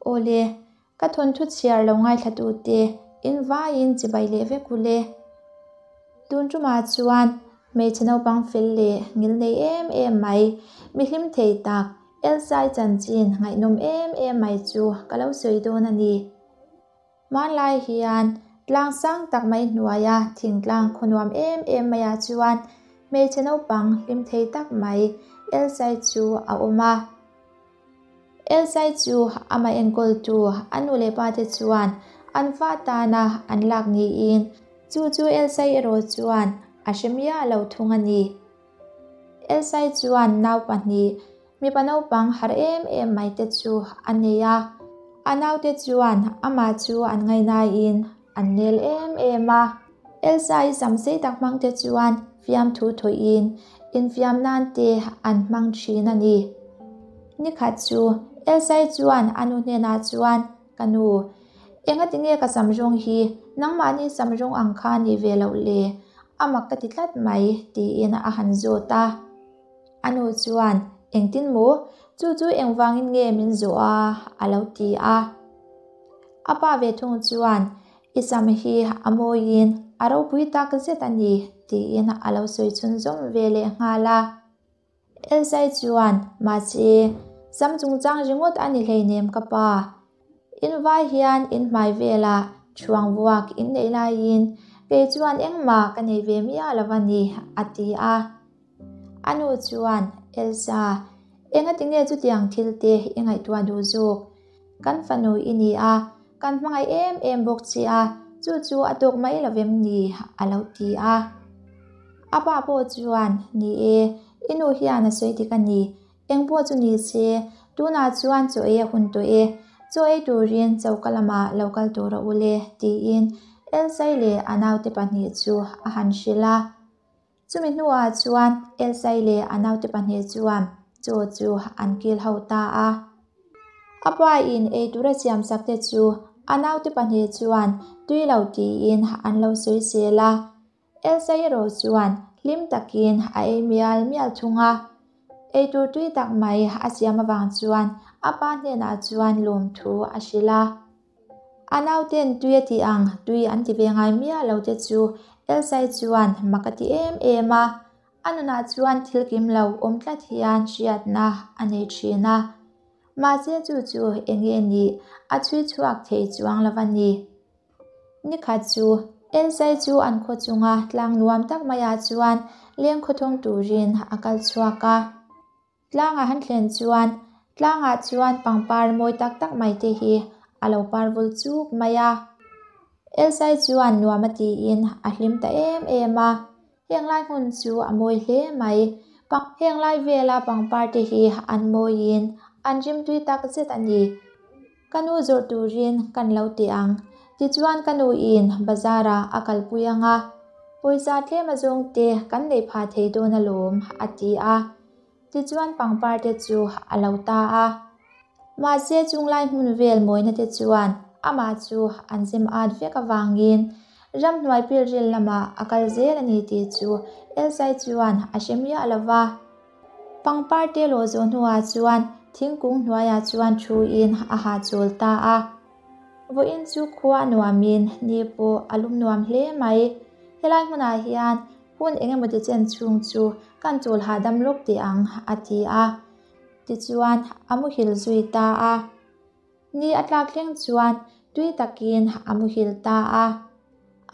Awle, ka thawnthu chhiar lo ngaithlatute in vaiin chibai leh vek u le. Tun tumah chuan hmeichhe naupang fel leh ngil nei em em mai, mi hlim thei tak, Elsai chanchin ngaihnawm em em mai chu ka lo sawi dawn a ni. Hmanlai hian tlang sang tak mai hnuaia thingtlang khaw nuam em em maiah chuan hmeichhe naupang hlim thei tak mai Elsai chu a awm a. Elsai chu amah enkawltu a nu leh pa te chuan an fa tana an lak niin chu chu Elsai erawh chuan a hre miah lo thung a ni. Elsai chuan nau pahnih Mipa naupang harh em em mai te chu a nei a, a naute chuan amah chu an ngaihnain an nel em em a. Elsa-i sam sei tak hmang te chuan fiamthu thawhin infiam nan te an hmang thin a ni. Nikhat chu Elsa-i chuan a nu hnenah chuan, Ka nu, engati nge ka sam rawng hi nangmahni sam rawng ang kha ni ve loh le? A mak ka ti tlat mai, tiin a han zawt a. A nu chuan, Engtin maw? Chu chu engvangin nge min zawh a? a lo ti a. A pa ve thung chuan, I sam hi a mawiin a ropui tak zet a ni, tiin a lo sawi chhunzawm ve leh nghal a. Elsai chuan, Mahse, sam chungchang ringawt a ni hleinem ka pa. In vai hian in hmai velah thuang vuak in neih laiin kei chuan engmah ka nei ve miah lo a ni, a ti a. A nu chuan, Elsa, engati nge chutiang thil te i ngaihtuah duh zawk? Kan fanu i ni a, kan hmangaih em em bawk che a, chu chu a tawk mai lo vem ni? a lo ti a. A pa pawh chuan, Ni e, i nu hian a sawi dik a ni. Eng pawh chu ni se, tunah chuan chaw ei a hun tawh e. Chaw ei turin choka lamah lo kal tawh rawh u le, tiin Elsai leh a naute pahnih chu a han hrilh a. Chumi hnuah chuan Elsai leh a naute pahnih chuan chaw chu an kil ho ta a. A pain ei tura siamsak te chu a naute pahnih chuan tui lo tiin an lo sawi zel a. Elsai erawh chuan hlim takin a ei mial mial thung a. Ei tur tui tak mai a siam avang chuan a pa hnenah chuan lawmthu a hrilh a. A nauten tui a tih ang tui an ti ve ngai miah lo te chu Elsai chuan mak a ti em em a, a nunah chuan thil kim lo awm tlat hian hriatna a nei thin a. Mahse chu chu eng nge nih a chhui chhuak thei chuang lo a ni. Nikhat chu Elsai chu an khaw chunga tlang nuam tak maiah chuan leng khawthawng turin a kal chhuak a. Tlangah han thlen chuan tlangah chuan pangpar mawi tak tak mai te hi a lo par vul chuk mai a. Elsai chuan nuam a tiin a hlim ta em em a, heng lai hmun chu a mawi hle mai. Heng lai vela pangpar te hi an mawiin an rimtui tak zet a ni. Ka nu zawrh turin kan lo ti ang. Tichuan ka nuin bazar-ah a kalpui ang a, pawisa tlem a zawngte kan neih phah thei dawn alawm, a ti a. Tichuan pangpar te chu a lo ta a. Mahse chunglai hmun vel mawina te chuan amah chu an zem at vek avangin ramhnuai pilril lamah a kal zel a ni tih chu Elsai chuan a hre miah lo va. Pangpar te lawh zawh hnuah chuan thingkung hnuaiah chuan thuin a hahchawl ta a. Vawiin chu khua nuamin ni pawh a lum nuam hle mai. Helai hmunah hian hun eng emaw ti chen chhung chu kan chawl hahdam lawk teh ang, a ti a. Tichuan a muhil zui ta a. Ni a tlak thleng chuan tui takin a muhil ta a.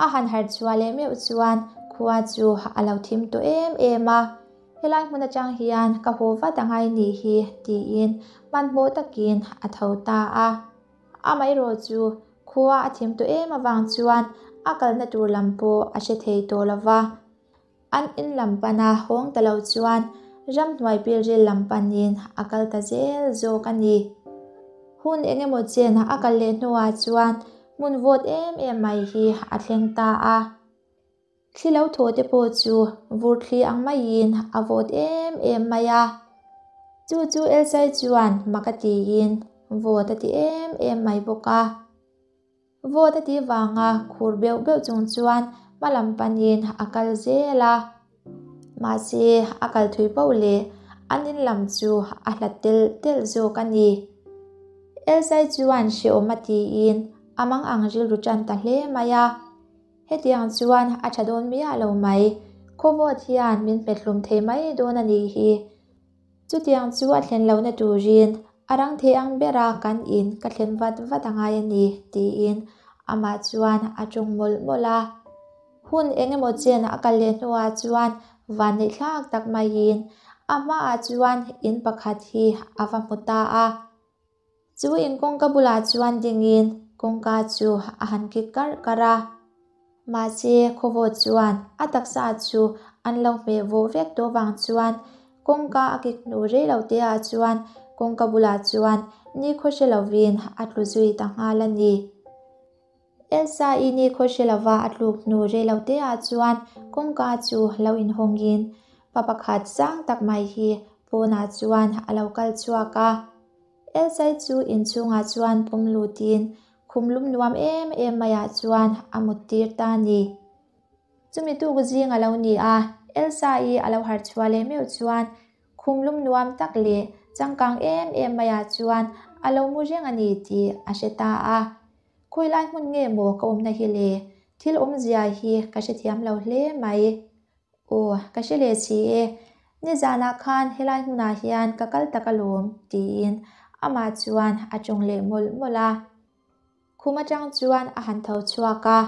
A han harh chhuah leh meuh chuan khua chu a lo thim tawh em em a. Helai hmun atang hian ka haw vat a ngai nih hi tiin hmanhmawh takin a tho ta a. Amaherawh chu khua a thim tawh em avang chuan a kalna tur lam pawh a hre thei tawh lo va. An in lam pana hawng ta lo chuan ramhnuai pilril lam panin a kal ta zel zawk a ni. Hun eng emaw chen a kal leh hnuah chuan hmun vawt em em mai hi a thleng ta a. Thli lo thaw te pawh chu vur thli ang maiin a vawt em em mai a. Chu chu Elsai chuan mak a tiin vawt a ti em em mai bawk a. Vawt a tih vanga khur beuh beuh chung chuan hma lam panin a kal zel a. Mahse, a kal thui poh leh an in lam chu a hlat telh telh zawk a ni. Elsai chuan hreawm a tiin a mang ang rilru tan ta hle mai a. Hetiang chuan a tha dawn miah lo mai, khawvawt hian min hmethlum thei mai dawn a nih hi. Chutiang chu a thlen lohna turin a rang thei ang bera kan in ka thlen vat vat a ngai a ni, tiin amah chuan a tawng mawlh mawlh a. Hun eng emaw chen a kal leh hnuah chuan vanneih thlak tak maiin a hmaah chuan in pakhat hi a va hmu ta a. Chu in kawngka bulah chuan dingin kawngka chu a han kik karh karh a. Mahse, khawvawt chuan a taksa chu an lo hmeh vawh vek tawh vang chuan kawngka a kik hnu rei lo te ah chuan kawngka bulah chuan nikhaw hre lovin a tlu zui ta nghal a ni. Elsa-i nikhaw hre lova a tluk hnu rei lo te ah chuan kawngka chu lo inhawngin pa pakhat sang tak mai hi pawnah chuan a lo kal chhuak a. Elsai chu inchhungah chuan pawm lutin khum lum nuam em em maiah chuan a mut tir ta a ni. Chumi tuk zing a lo ni a, Elsa-i a lo harh chhuah leh meuh chuan khum lum nuam tak leh changkang em em maiah chuan a lo mu reng a ni tih a hre ta a. Khawi lai hmun nge maw ka awmna hi le? Thil awmzia hi ka hrethiam lo hle mai. Aw, ka hre leh si e. Nizanah khan helai hmunah hian ka kal tak alawm, tiin amah chuan a tawng leh mawlh mawlh a. Khum atang chuan a han tho chhuak a.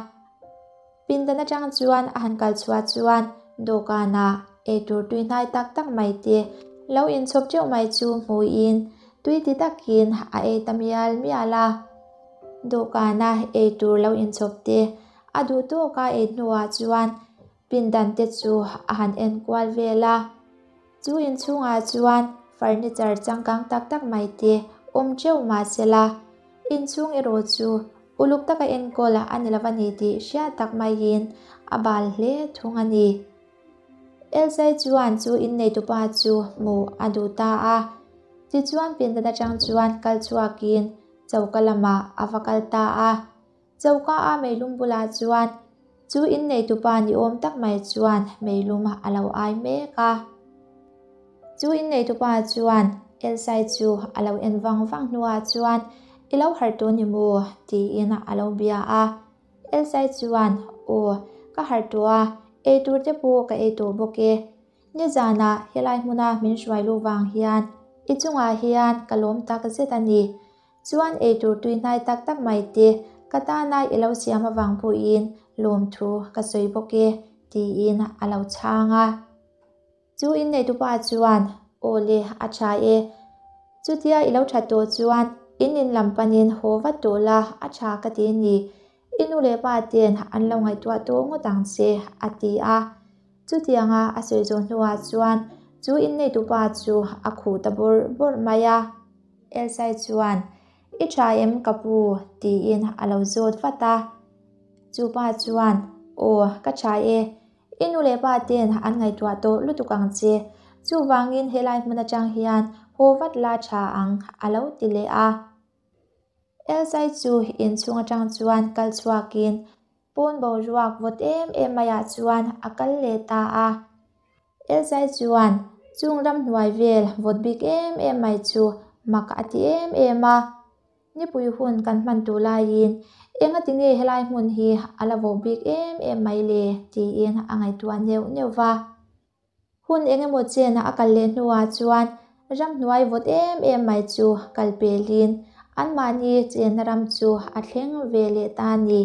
Pindan atang chuan a han kal chhuah chuan dawhkanah eitur tui hnai tak tak mai te lo inchhawp teuh mai chu hmuin tui ti takin a ei ta mial mial a. Dawhkana eitur lo inchhawp te a duh tawka ei hnuah chuan Pindan te chu a han en kual vel a, chu inchhungah chuan furniture changkang tak tak mai te awm teuh mah se la, inchhung erawh chu uluk taka enkawl a ni lo a ni tih hriat tak maiin a bal hle thung a ni. Elzai chuan chu inneitupa chu hmuh a duh ta a, tichuan pindan atang chuan kal chhuakin choka lamah a va kal ta a. Choka a meilum bulah chuan chu inneitupa ni awm tak mai chuan meilum a lo ai mek a. Chu inneitupa chuan Elsai chu a lo en vang vang hnuah chuan I lo harh tawh ni maw? tiin a lo bia a. Elsai chuan Aw, ka harh tawh a, eitur te pawh ka ei tawh bawk e. Nizanah helai hmuna min hruai luh vang hian i chungah hian ka lawm tak zet a ni. Chuan eitur tui hnai tak tak mai te ka tana i lo siam avang pawhin lawmthu ka sawi bawk e, tiin a lo chhang a. Chu inneitupa chuan, Aw le, a tha e. Chutia i lo that tawh chuan in in lam panin haw vat tawh la, a tha ka ti a ni. I nu leh pa ten an lo ngaihtuah tawh ngawt ang che, a ti a. Chutianga a sawi zawh hnuah chuan chu inneitupa chu a khuh ta bawrh bawrh mai a. Elsai chuan, I tha em ka pu? tiin a lo zawt vat a. Chu pa chuan, Aw, ka tha e. I nu leh pa ten an ngaihtuah tawh lutuk ang che. Chuvangin helai hmun atang hian haw vat la tha ang, a lo ti leh a. Elsai chu inchhung atang chuan kal chhuakin pawn boruak vawt em em maiah chuan a kal leh ta a. Elsai chuan chung ramhnuai vel vawt bik em em mai chu mak a ti em em a. Nipui hun kan hman tur laiin engati nge helai hmun hi a la vawh bik em em mai le tiin a ngaihtuah neuh neuh va. Hun eng emaw chena a kal leh hnuah chuan ramhnuai vawt em em mai chu kal pelin anmahni chenna ram chu a thleng ve leh ta a ni.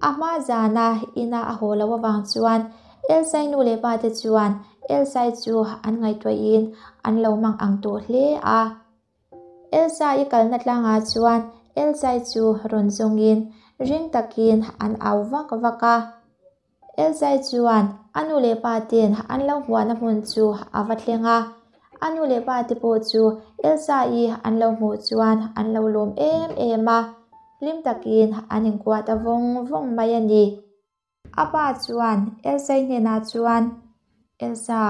A hma zana ina a haw loh avang chuan Elsai nu leh pa te chuan Elsai chu an ngaihtuahin an lo mang ang tawh hle a. Elsa i kalna tlangah chuan Elsai chu rawn zawngin ring takin an au vak vak a. Elsai chuan a nu leh pa ten an lo hmuahna hmun chu a va thleng a, a nu leh pa te pawh chu Elsa-i an lo hmuh chuan an lo lawm em em a, hlim takin an inkuah ta vawng vawng mai a ni. A pa chuan Elsai hnenah chuan, Elsa,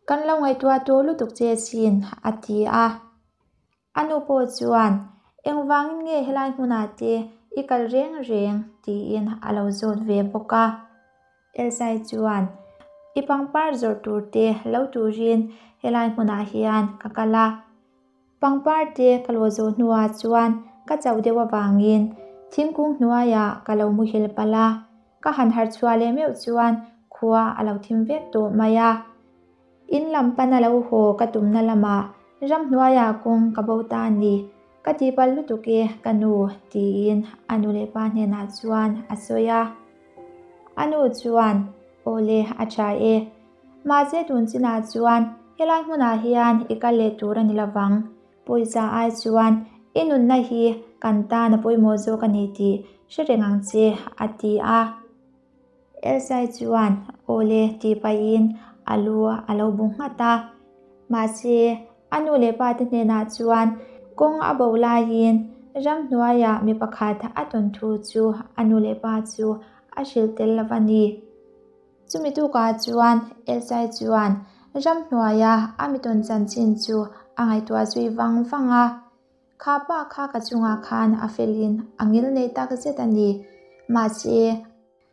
kan lo ngaihtuah tawh lutuk che asin, a ti a. A nu pawh chuan, Engvangin nge helai hmunah te i kal reng reng? tiin a lo zawt ve bawk a. Elsai chuan, I pangpar zawrh tur te lo turin helai hmunah hian ka kal a. Pangpar te ka lawh zawh hnuah chuan ka chauh deuh avangin thingkung hnuaiah ka lo muhil palh a, ka han harh chhuah leh meuh chuan khua a lo thim vek tawh mai a. In lam pana lo haw ka tumna lamah ramhnuaiah kawng ka bo ta a ni, ka tihpalh lutuk e ka nu tiin a nu leh pa hnenah chuan a sawi a. A nu chuan, Awle a tha e, Mahse tun chinah chuan helai hmunah hian i kal leh tur a ni lovang. Pawisa ai chuan i nunna hi kan tan a pawimawh zawk a ni tih hre reng ang che, a ti a. Elsai chuan Awle tih pahin a lu a lo bu nghat a. Mahse a nu leh pa te hnenah chuan kawng a bo laiin ramhnuaiah mi pakhat a tawn thu chu a nu leh pa chu a hrilh tel lo a ni. Chumi tukah chuan Elsai chuan ramhnuaia a mitawn chanchin chu a ngaihtuah zui vang vang a. Kha pa kha ka chungah khan a felin a ngil nei tak zet a ni. Mahse,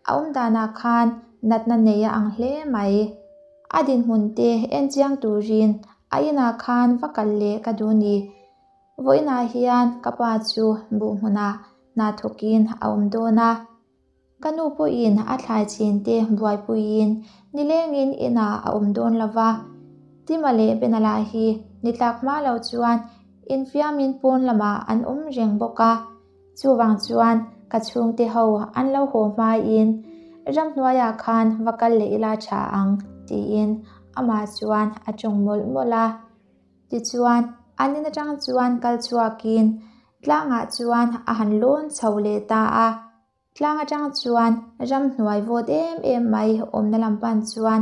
a awm danah khan natna nei a ang hle mai. A dinhmun te en chiang turin a inah khan va kal leh ka duh ni. Vawiinah hian ka pa chu buh hmunah hna thawkin a awm dawn a. Ka nu pawhin a thlai chin te buaipuiin nilengin inah a awm dawn lo va, Tima leh Bena lah hi ni tlak hma lo chuan infiamin pawn lamah an awm reng bawk a. Chuvang chuan ka chhungte ho an lo haw hmain ramhnuaiah khan va kal leh ila tha ang tiin amah chuan a tawng mawlh mawlh a. Tichuan an in atang chuan kal chhuakin tlangah chuan a han lawn chho leh ta a. Tlang atang chuan ramhnuai vawt em em mai awmna lam pan chuan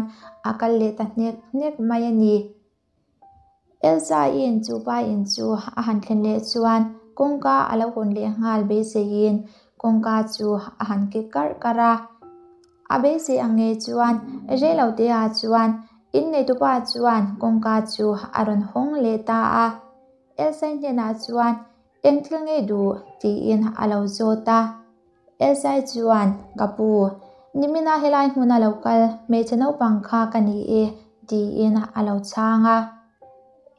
a kal leh ta hnek hnek mai a ni. Elsa in chu pa in chu a han thlen leh chuan kawngka a lo hawn leh nghal beiseiin kawngka chu a han kik karh karh a. A beisei ang ngei chuan reilote-ah chuan inneitupa chuan kawngka chu a rawn hawng leh ta a. Elsa hnenah chuan Eng thil ngei duh? tiin a lo zawt a. Elsai chuan, Ka pu, nimina helai hmuna lo kal hmeichhe naupang kha ka ni e, tiin a lo chhang a.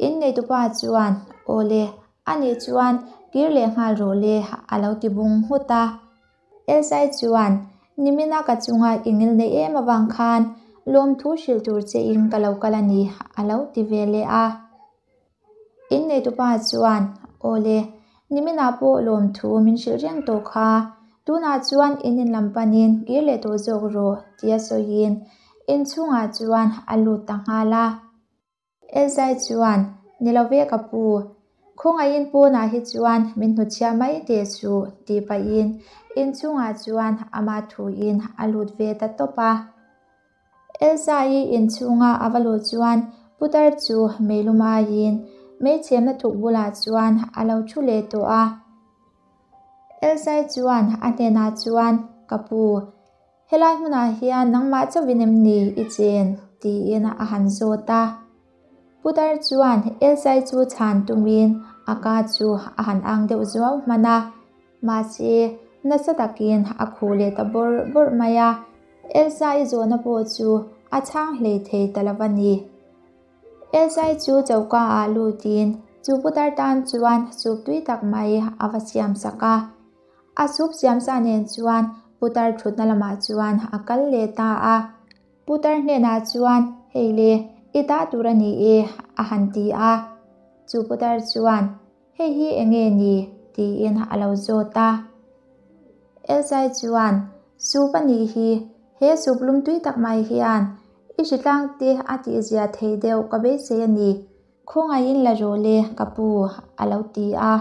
Inneitupa chuan, Awle, anih chuan kir leh nghal rawh le, a lo ti bung nghut a. Elsai chuan, Nimina ka chunga i ngil nei em avang khan lawmthu hrilh tur che in ka lo kal a ni, a lo ti ve leh a. Inneitupa chuan, Awle, niminah pawh lawmthu min hrilh reng tawh kha, tunah chuan in in lam panin kir leh tawh zawk rawh, tia sawiin inchhungah chuan a lut ta nghal a. Elzai chuan, Ni lo ve ka pu, khawngaihin pawnah hi chuan min hnutchhiah mai teh suh, tih pahin inchhungah chuan ama thuin a lut ve ta tawp a. Elsa-i inchhunga a va luh chuan putar chu meilum aiin meichhemna thuk bulah chuan a lo thu leh tawh a. Elsa-i chuan a hnenah chuan, Ka pu, helai hmunah hian nangmah chauhin em ni i chen? tiin a han zawt a. Putar chuan Elsa-i chu chhan tumin a ka chu a han ang deuh zuau hman a. Mahse, nasa takin a khuh leh ta bawrh bawrh mai a, Elsa-i zawhna pawh chu a chhang hlei thei ta lo a ni. Elsa-i chu choka ah lutin chu putar tan chuan soup tui tak mai a va siam sak a. A soup siam sa nen chuan putar thutna lamah chuan a kal leh ta a. Putar hnenah chuan, Hei le, i ta tur a ni e, a han ti a. Chu putar chuan, Hei hi eng nge ni? tiin a lo zawt a. Elsai chuan, Soup a nih hi, he soup lum tui tak mai hian i hritlang te a tihzia thei deuh ka beisei a ni, khawngaihin la rawh le ka pu, a lo ti a.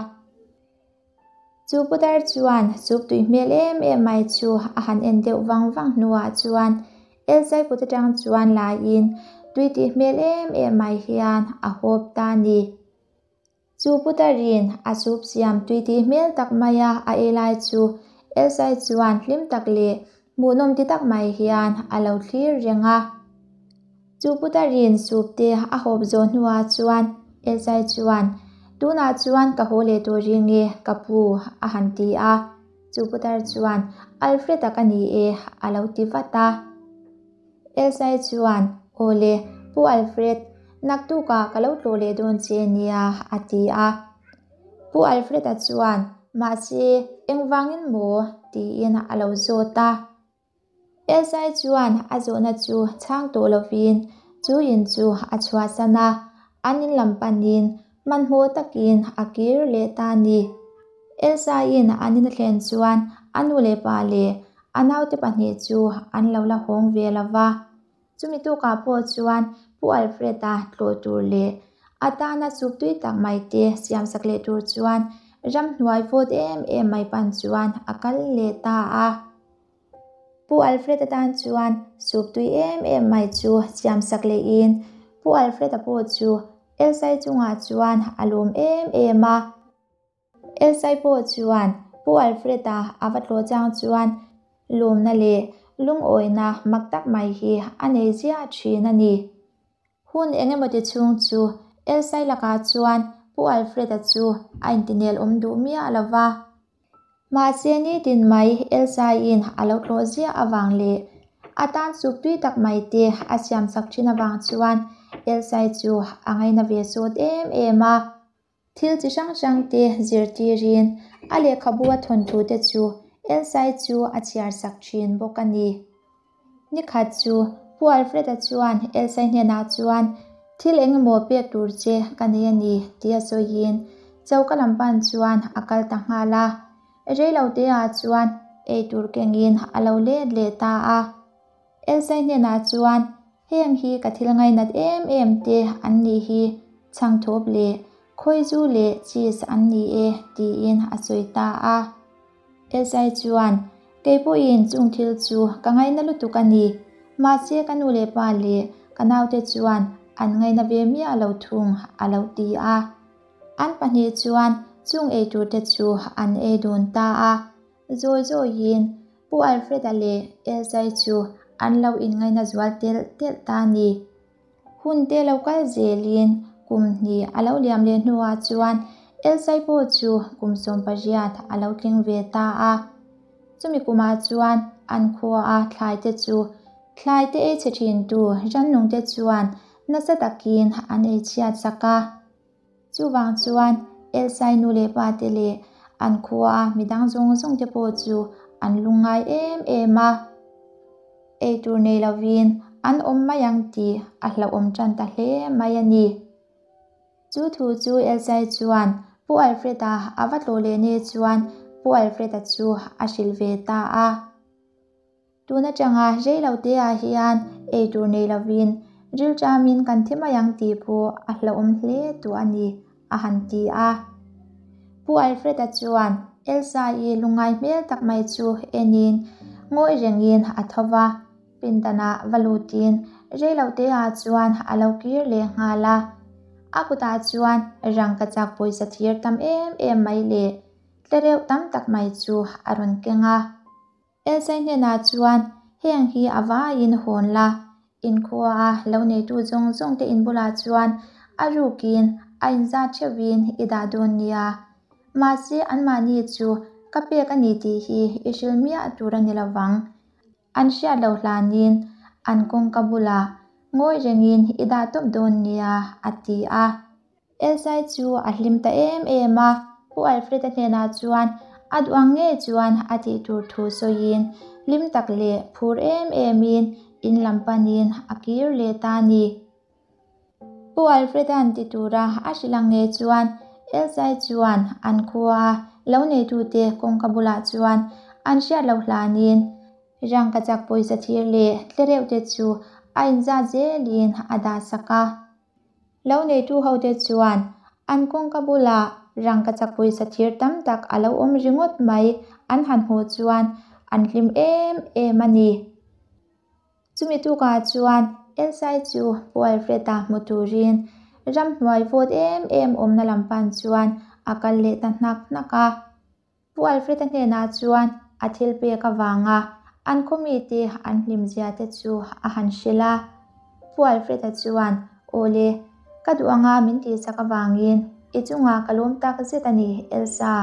Chu putar chuan soup tui hmel em em mai chu a han en deuh vang vang hnuah chuan Elsai kut atang chuan laiin tui tih hmel em em mai hian a hawp ta a ni. Chu putarin a soup siam tui tih hmel tak maia a ei lai chu Elsai chuan hlim tak leh hmuhnawm ti tak mai hian a lo thlir reng a. Chu putarin soup te a hawp zawh hnuah chuan Elsai chuan, Tunah chuan ka haw leh tur ring e, ka pu, a han ti a. Chu putar chuan, Alfred-a ka ni e, a lo ti vat a. Elsai chuan, Awle, Pu Alfred, Naktukah ka lo tlawh leh dawn che nia, a ti a. Pu Alfred-a chuan, Mahse, engvangin maw? tiin a lo zawt a. Elzai chuan a zawhna chu chhang tawh lovin chu in chu a chhuahsan a, an in lam panin hmanhmawh takin a kir leh ta a ni. Elzaiin an in a thlen chuan a nu leh pa leh a naute pahnih chu an lo la hawng ve lo va. Chumi tukah pawh chuan Pu Alfred-a tlawh tur leh a tana chuk tui tak mai te siamsak leh tur chuan ramhnuai vawt em em mai pan chuan a kal leh ta a. Pu Alfred-a tan chuan soup tui em em mai chu siamsak lehin Pu Alfred-a pawh chu Elsai chungah chuan a lawm em em a. Elsai pawh chuan Pu Alfred-a a va tlawh chang chuan lawmna leh lungawina mak tak mai hi a nei ziah thin a ni. Hun engemaw ti chhung chu Elsai lakah chuan Pu Alfred-a chu a intinel awm duh miah lo va. Mahse nitin mai Elsa-in a lo tlawh ziah avang leh a tan chuk tui tak mai te a siamsak thin avang chuan Elsa-i chu a ngaina ve sawt em em a. Thil chi hrang hrang te zirtirin a lehkhabu a thawnthu te chu Elsa-i chu a chhiarsak thin bawk a ni. Nikhat chu Pu Alfred-a chuan Elsa-i hnenah chuan thil eng emaw pek tur che ka nei a ni tia sawiin choka lam pan chuan a kal ta nghal a. Reilo teah chuan eitur kengin a lo let leh ta a. Elsa-i hnenah chuan heng hi ka thil ngainat em em te an nih hi, chhangthawp leh khawizu leh cheese an ni e tiin a sawi ta a. Elzai chuan, Kei pawhin chung thil chu ka ngaina lutuk a ni. Mahse ka nu leh pa leh ka naute chuan an ngaina ve miah lo thung, a lo ti a. An pahnih chuan chung eitur te chu an ei dun ta a. Zawi zawiin Pu Alfred-a leh Elzai chu an lo inngaina zual telh telh ta a ni. Hun te lo kal zelin kum hnih a lo liam leh hnuah chuan Elsai pawh chu kum 18 a lo tling ve ta a. Chumi kumah chuan an khuaa thlaite chu thlaite ei chhe thintu rannungte chuan nasa takin an ei chhiat sak a. Chuvang chuan Elsai nu leh pa te leh an khuaa midang zawng zawng te pawh chu an lungngai em em a. Eitur nei lovin an awm mai ang tih a hlauhawm tan ta hle mai a ni. Chu thu chu Elsai chuan Pu Alfred-a a va tlawh leh ne chuan Pu Alfred-a chu a hrilh ve ta a. Tun atanga reiloteah hian eitur nei lovin rilṭamin kan thi mai ang tih pawh a hlauhawm hle tawh a ni, a han ti a. Pu Alfred-a chuan Elsa-i lungngai hmel tak mai chu enin ngawi rengin a tho va, pindanah va lutin reiloteah chuan a lo kir leh nghal a. A kutah chuan rangkachak pawisa thir tam em em mai leh tlereuh tam tak mai chu a rawn keng a. Elsai hnenah chuan, Heng hi a vaiin hawn la, inkhua a lo neitu zawng zawng te in bulah chuan a rukin a inzat theuhin i dah dawn nia. Mahse anmahni chu ka pek a ni tih hi i hrilh miah tur a ni lo vang. An hriat loh hlanin an kawngka bulah ngawi rengin i dah tawp dawn nia, a ti a. Elsai chu a hlim ta em em a, Pu Alfred-a hnenah chuan a duh ang ngei chuan a tih tur thu sawiin hlim tak leh phur em emin in lam panin a kir leh ta a ni. Pu Alfred-a'n ti tura a hrilh ang ngei chuan Elsai chuan an khua lo neitute kawngka bulah chuan an hriat loh hlanin rangkachak pawisa thir leh tlereuhte chu a inzat zelin a dah sak a. Lo neitu hote chuan an kawngka bulah rangkachak pawisa thir tam tak a lo awm ringawt mai an han hmuh chuan an hlim em em a ni. Chumi tukah chuan Elsai chu Pu Alfred-a hmu turin ramhnuai vawt em em awmna lam pan chuan a kal leh ta hnak hnak a. Pu Alfred-a hnenah chuan a thil pek avanga an khaw mite an hlimzia te chu a han hrilh a. Pu Alfred-a chuan, Awle, ka duh anga min tihchak avangin i chungah ka lawm tak zet a ni, Elsa.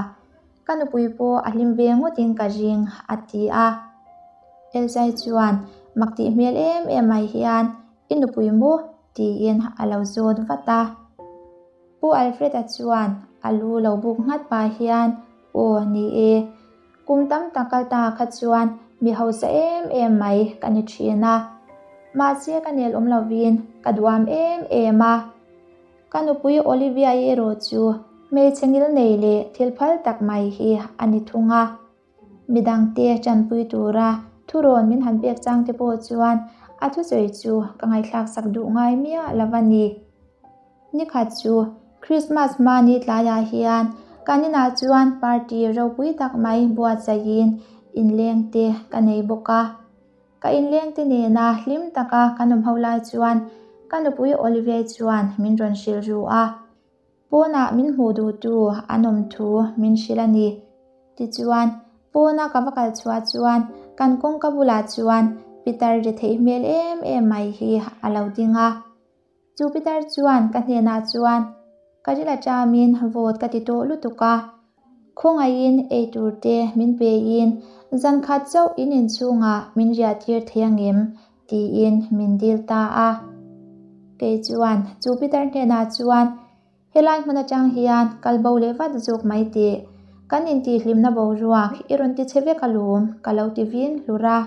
Ka nupui pawh a hlim ve ngawtin ka ring, a ti a. Elsa-i chuan mak tih hmel em em mai hian, I nupui maw? Tiin a lo zawt vat a. Pu Alfred-a chuan a lu lo buk nghat pah hian, Aw, ni e. Kum tam tak kal ta kha chuan mi hausa em em mai ka ni thin a. Mahse ka nel awm lovin ka duam em em a. Ka nupui Olivia-i erawh chu hmeichhe ngilnei leh thil phal tak mai hi a ni thung a. Midangte tanpui tura thurawn min han pek chang te pawh chuan a thusawi chu ka ngaihthlak sak duh ngai miah lo a ni. Nikhat chu Christmas hma ni tlaiah hian kan inah chuan party ropui tak mai buatsaihin inlengte ka nei bawk a. Ka inlengte nena hlim taka kan awm ho lai chuan ka nupui Olivia chuan min rawn hrilh ru a. Pawnah min hmuh duhtu an awm thu min hrilh a ni. Tichuan, pawna ka va kal chhuah chuan kan kawngka bulah chuan pitar ri theih hmel em em mai hi a lo ding a. Chu pitar chuan ka hnenah chuan, Ka ril aṭamin vawt ka ti tawh lutuk a, khawngaihin ei tur te min pein zan khat chauh in inchhungah min riah tir thei angem? Tiin min dil ta a. Kei chuan chu pitar hnenah chuan, Helai hmun atang hian kal bo leh vat zawk mai teh. Kan intihhlimna boruak i rawn ti che vek alawm, ka lo ti vin hlur a.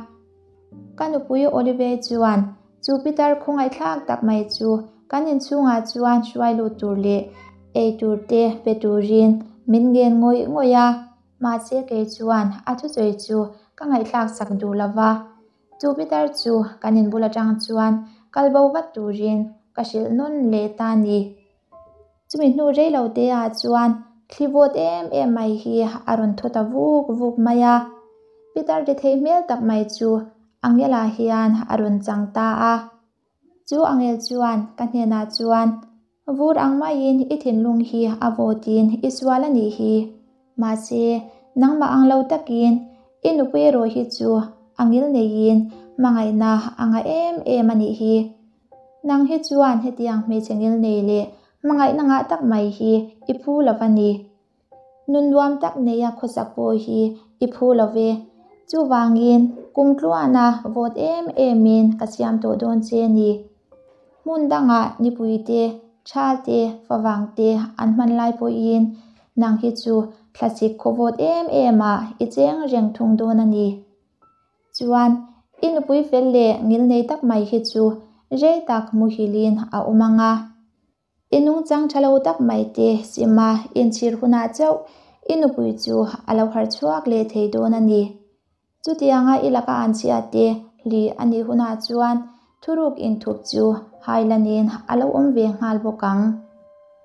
Ka nupui Olive chuan chu pitar khawngaihthlak tak mai chu kan inchhungah chuan hruai lut tur leh ei tur te pe turin min ngen ngawih ngawih a. Mahse kei chuan a thusawi chu ka ngaihthlak sak duh lova. Chu pitar chu kan inbul atang chuan kal bo vat turin ka hrilh nawn leh ta a ni. Chumi hnu rei lo te ah chuan thli vawt em em mai hi a rawn thaw ta vuk vuk mai a. Pitar ri theih hmel tak mai chu Angela hian a rawn chang ta a. Chu Angel chuan ka hnenah chuan, Vur ang maiin i thinlung hi a vawtin i sual a nih hi. Mahse, nangmah ang lo takin i nupui erawh hi chu a ngil neiin hmangaihna a ngah em em a nih hi. Nang hi chuan hetiang hmeichhe ngil nei leh hmangaihna ngah tak mai hi i phu lo va ni. Nun nuam tak neia khawsak pawh hi i phu lo ve. Chuvangin kum tluana vawt em emin ka siam tawh dawn che a ni. Hmun dangah nipui te, thal te, favang te an hman lai pawhin nang hi chu thlasik khawvawt em emah i cheng reng thung dawn a ni. Chuan, i nupui fel leh ngilnei tak mai hi chu rei tak muhilin a awm ang a. I nungchang tha lo tak mai te sima inchhir hunah chauh i nupui chu a lo harh chhuak leh thei dawn a ni. Chutianga i laka an chhiat te hli a nih hunah chuan thuruk inthup chu hailanin a lo awm ve nghal bawk ang.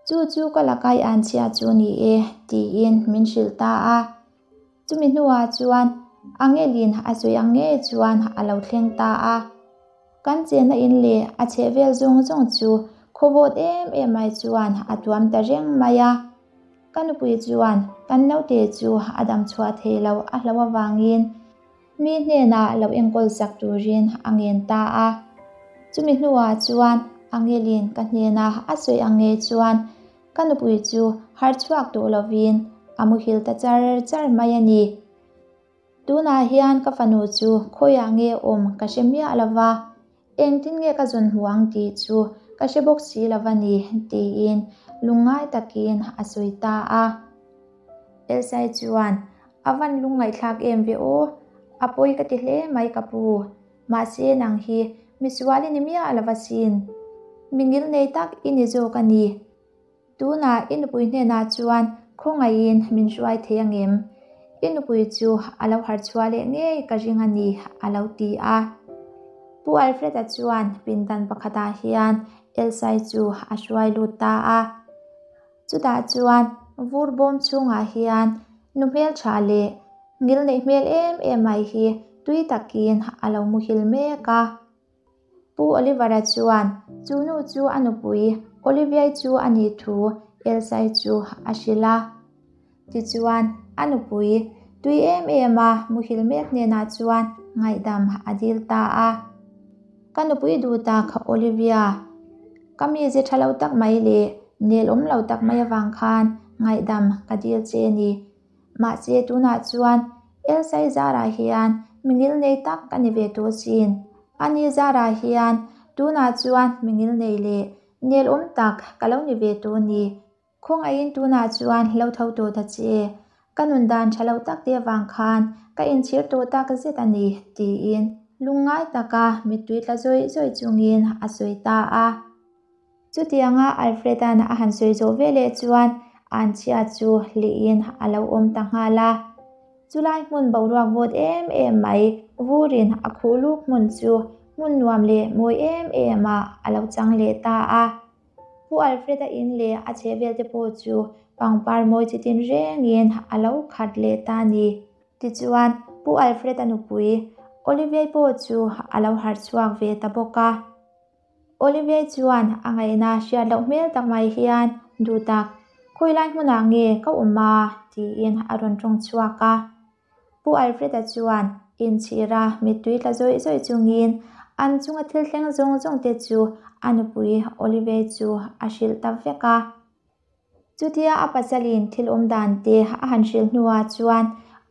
Chu chu ka laka i an chhiat chu ni e, tiin min hrilh ta a. Chumi hnuah chuan Angelin a sawi ang ngei chuan a lo thleng ta a. Kan chenna in leh a chhehvel zawng zawng chu khawvawt em em mai chuan a tuam ta reng mai a. Ka nupui chuan kan naute chu a dam chhuah thei lo a hlo avangin mi hnenah lo enkawl sak turin a ngen ta a. Chumi hnuah chuan Angelin ka hnena a sawi ang ngei chuan ka nupui chu harh chhuak tawh lovin a muhil ta char char mai a ni. Tunah hian ka fanu chu khawiah nge awm ka hre miah lo va, engtin nge ka zawn hmu ang tih chu ka hre bawk si lo va ni, tiin lungngai takin a sawi ta a. Elsai chuan, A van lungngaihthlak em ve aw, a pawi ka ti hle mai ka pu, mahse nang hi misual i ni miah lo va sin, mi ngilnei tak i ni zawk a ni. Tunah i nupui hnenah chuan khawngaihin min hruai thei angem? I nupui chu a lo harh chhuah leh ngei ka ring a ni, a lo ti a. Pu Alfred-a chuan pindan pakhatah hian Elsai chu a hruai lut ta a. Chutah chuan vur bawm chhungah hian nu hmeltha leh ngilneih hmel em em mai hi tui takin a lo muhil mek a. Pu Oliver-a chuan chu nu chu a nupui Olivia-i chu a nih thu Elsai chu a hrilh a. Tichuan, a nupui tui em em a muhil mek hnenah chuan ngaihdam a dil ta a. Ka nupui duh tak Olivia, ka mize tha lo tak mai leh nel awm lo tak mai avang khan ngaihdam ka dil che a ni. Mahse tunah chuan Elsai zarah hian mi ngilnei tak ka ni ve tawh sin. Ani zarah hian Tunah chuan mi ngilnei leh nel awm tak ka lo ni ve tawh a ni. Khawngaihin tunah chuan lo tho tawh ta che. Ka nun dan tha lo tak te avang khan ka inchhir tawh tak zet a ni, tiin lungngai taka mittui tla zawih zawih chungin a sawi ta a. Chutianga Alfred-a'n a han sawi zawh veleh chuan Anchhia chu hlihin a lo awm ta nghal a. Chulai hmun boruak vawt em em mai vurin a khuh luk hmun chu hmun nuam leh mawi em em ah a lo chang leh ta a. Pu Alfred-a in leh a chhehvel te pawh chu pangpar mawi chi tin rengin a lo khat leh ta a ni. Tichuan, Pu Alfred-a nupui Olivier pawh chu a lo harh chhuak ve ta bawk a. Olivier chuan a ngaihna hriat loh hmel tak mai hian, Duhtak, khawilai hmunah nge ka awm a? tiin a rawn tawng chhuak a. Pu Alfred-a chuan inchhira mittui tla zawih zawih chungin an chunga thil thleng zawng zawng te chu a nupui Olivier chu a hrilh ta vek a. Chutia a pasalin thil awm dan te a han hrilh hnuah chuan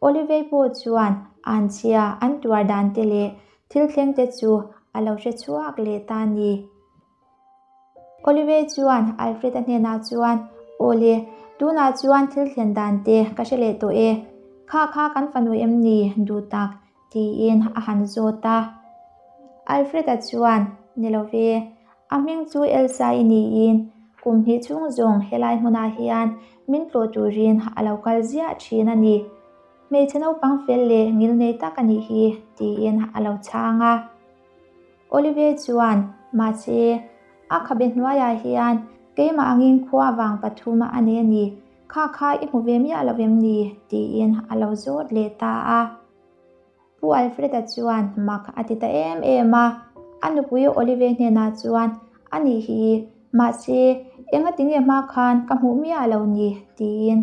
Olivier pawh chuan anchhia an tuar dan te leh thil thleng te chu a lo hre chhuak leh ta a ni. Olivier chuan Alfred-a hnenah chuan, Awle, tunah chuan thil thlen dan te ka hre leh tawh e. Kha kha kan fanu em ni duh tak? tiin a han zawt a. Alfred-a chuan, Ni lo ve, a hming chu Elsa i niin kum hnih chhung zawng helai hmunah hian min tlawh turin a lo kal ziah thin a ni. Hmeichhe naupang fel leh ngilnei tak a nih hi, tiin a lo chhang a. Olivier chuan, Mahse, a khabe hnuaiah hian keimah angin khua vang pathum a nei a ni. Kha kha i hmu ve miah lo em ni? tiin a lo zawt leh ta a. Pu Alfred-a chuan mak a ti ta em em a, a nupui Olive hnenah chuan, A nih hi, mahse, engati nge hma khan ka hmuh miah lo ni? tiin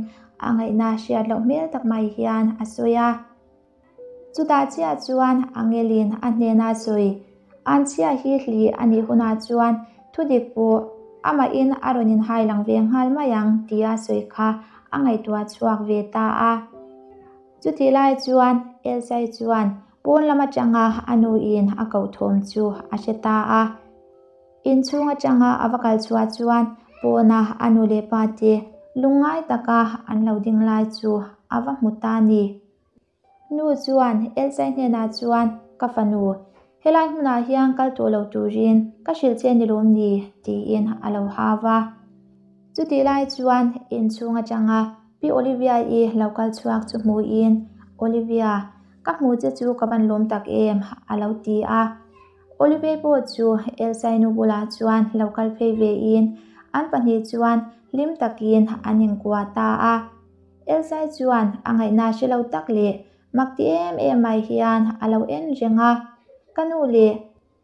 a ngaihna hriat loh hmel tak mai hian a sawi a. Chutah chiah chuan Angelin a hnena sawi, Anchhia hi hli a nih hunah chuan thudik pawh amahin a rawn inhai lang ve nghal mai ang tia sawi kha a ngaihtuah chhuak ve ta a. Chutih lai chuan Elsai chuan pawn lam atanga a nuin a koh thawm chu a hre ta a. Inchhung atanga a va kal chhuah chuan pawna a nu leh pa te lungngai taka an lo ding lai chu a va hmu ta a ni. Nu chuan Elsai hnenah chuan, Ka fanu, helai hmunah hian kal tawh lo turin ka hrilh che ni lawm ni? tiin a lo hau a. Chutih lai chuan inchhung atanga Pi Olivia-i lo kal chhuak chu hmuhin, Olivia, ka hmu che chu ka van lawm tak em? a lo ti a. Olivia pawh chu Elsai nu bulah chuan lo kal phei vein an pahnih chuan hlim takin an inkuah ta a. Elsai chuan a ngaihna hre lo tak leh mak ti em em mai hian a lo en reng a, Ka nu leh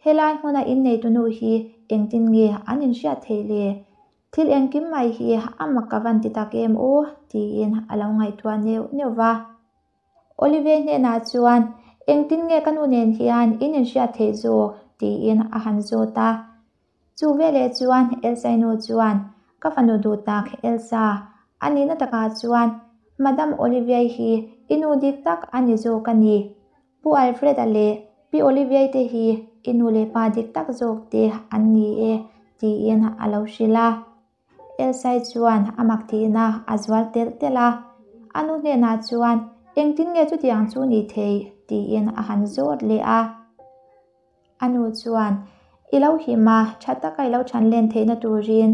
helai hmuna inneitu nu hi engtin nge an inhriat theih le? Thil engkim mai hi a mak ka van ti tak em aw? tiin a lo ngaihtuah neuh neuh va. Olivier hnenah chuan, Engtin nge ka nu nen hian in inhriat theih zawk? tiin a han zawt a. Chu veleh chuan Elsai nu chuan, Ka fanu duh tak Elsa, a nihna takah chuan Madam Olivier hi i nu dik tak a ni zawk a ni. Pu Alfred-a leh Pi Olivier te hi i nu leh pa dik tak zawk te an ni e, tiin a lo hrilh a. Elsai chuan a mak tihna a zual telh telh a, a nu hnenah chuan, Engtin nge chutiang chu ni thei? tiin a han zawt leh a. A nu chuan, I lo him a, tha taka i lo than len theihna turin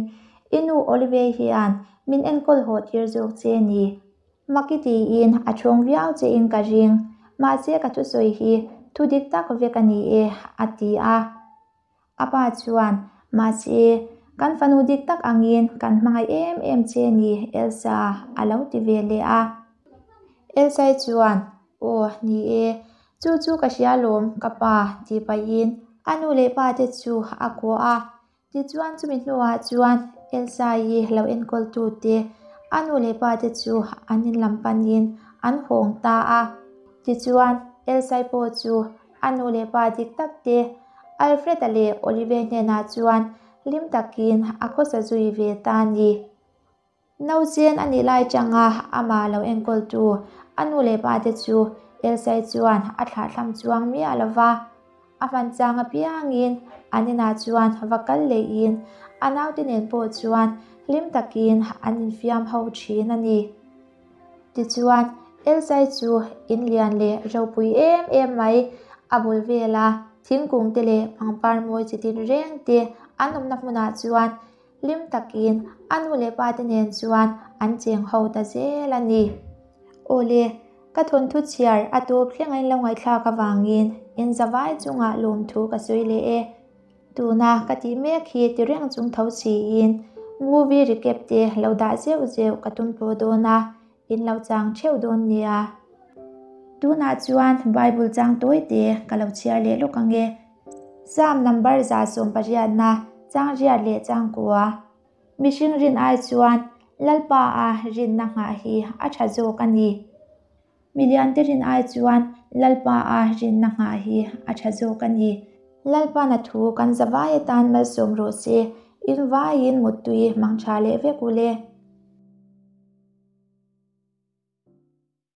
i nu Olivier hian min enkawl haw tir zawk che ni. Maki tiin a thawng viau che in ka ring, mahse ka thusawi hi thu dik tak vek a ni e, a ti a. A pa chuan, Mahse, kan fanu dik tak angin kan hmangaih em em che ni, Elsa, a lo ti ve leh a. Elsai chuan, Aw, ni e, chu chu ka hria lawm, ka pa, tih pahin a nu leh pa te chu a kuah a. Tichuan chumi hnuah chuan Elsa-i lo enkawltute a nu leh pa te chu an in lam panin an hawng ta a. Tichuan Elsa-i pawh chu a nu leh pa dik tak te Alfred-a leh Olivier hnenah chuan hlim takin a khawsa zui ve ta a ni. Nauchen a nih lai changa amah lo enkawltu a nu leh pa te chu Elsai chuan a thlahthlam chuang miah lo va. A hman chang apiangin an inah chuan va kal lehin a naute nen pawh chuan hlim takin an infiam ho thin a ni. Tichuan, Elsai chu in lian leh ropui em em mai, a bul vela thingkung te leh pangpar mawi chi tin reng te an awmna hmunah chuan hlim takin a nu leh pa te nen chuan an cheng ho ta zel a ni. Awle, ka thawnthu chhiar a tawp thleng a in lo ngaihthlak avangin in zavai chungah lawmthu ka sawi leh e. Tuna ka tih mek hi ti reng chung tho siin movie recap te lo dah zeuh zeuh ka tum tawh dawn a, in lo chang theuh dawn nia. Tunah chuan Bible chang tawi te ka lo chhiar leh lawk ang e. Psalm number 180na chang riat leh chang kua. Mihring rin ai chuan Lalpa a rinna nghah hi a tha zawk a ni. Miliante rin ai chuan Lalpa a rinna nghah hi a tha zawk a ni. Lalpa'n a thu kan zavai atan malsawm rawh se, in vaiin muttui mang tha leh vek u le.